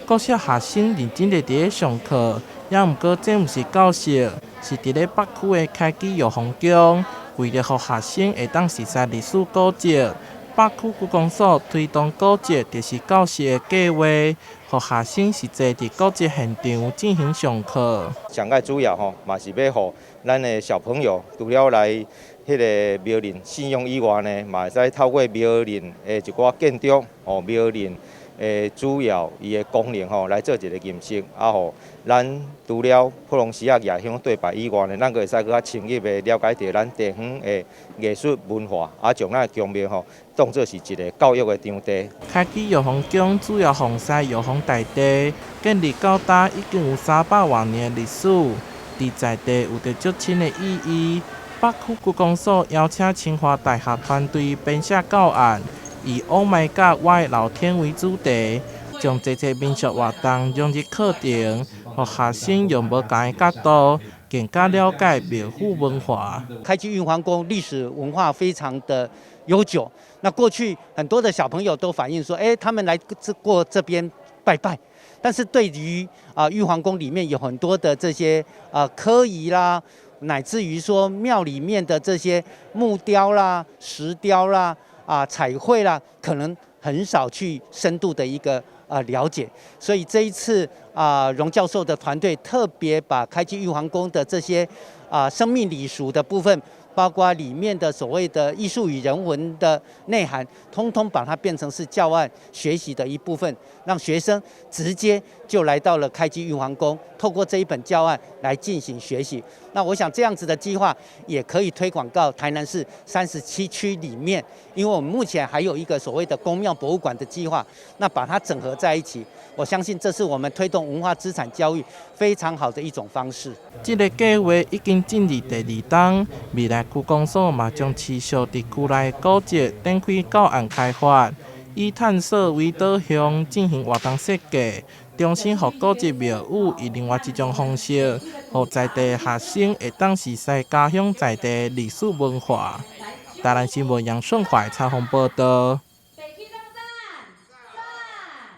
國小學生認真地佇咧上課，猶毋過這毋是教室，是佇咧北區的開基玉皇宮，為著予學生會當熟悉歷史古蹟。北區區公所推動古蹟就是教室的計劃，予學生實際佇古蹟現場進行上課。上蓋主要吼，嘛是欲予咱的小朋友，除了來彼个廟林信仰以外呢，嘛會使透過廟林的一寡建築，吼廟林的主要伊的功能吼，來做一個認識，啊，予咱除了普通時仔蜈香對拜以外呢，咱閣會使閣較深入的了解著咱地方的藝術文化，啊，將咱的宮廟吼當做是一个教育的場地。開基玉皇宮主要奉祀玉皇大帝，建立到今已經有300外年的歷史，佇在地有著足深的意義。北區區公所邀請清華大學團隊編寫教案，以 “Oh my God，我的老天”為主題，將濟濟民俗活動融入課程，予學生用無仝的角度，更加了解廟府文化。開基玉皇宮歷史文化非常的悠久，那過去很多的小朋友都反映說，他們來過這邊拜拜，但是對於啊玉皇宮裡面有很多的這些啊科儀啦，乃至於說廟裡面的這些木雕啦、石雕啦、啊彩繪啦，可能很少去深度的一個啊了解。所以這一次啊，榮教授的團隊特別把開基玉皇宮的這些啊生命禮俗的部分，包括裡面的所謂的藝術與人文的內涵，通通把它變成是教案學習的一部分，讓學生直接就來到了開基玉皇宮，透過這一本教案來進行學習。那我想這樣子的計劃也可以推廣到台南市37區裡面，因為我們目前還有一個所謂的宮廟博物館的計劃，那把它整合在一起，我相信這是我們推動文化資產教育非常好的一種方式。這个計劃已經進入第二冬，未來區公所嘛將持續佇區內古蹟展開教案開發，以探索為導向進行活動設計，重新予古蹟廟宇以另外一種方式，予在地學生會當熟悉家鄉在地歷史文化。台南新聞楊順懷採訪報導。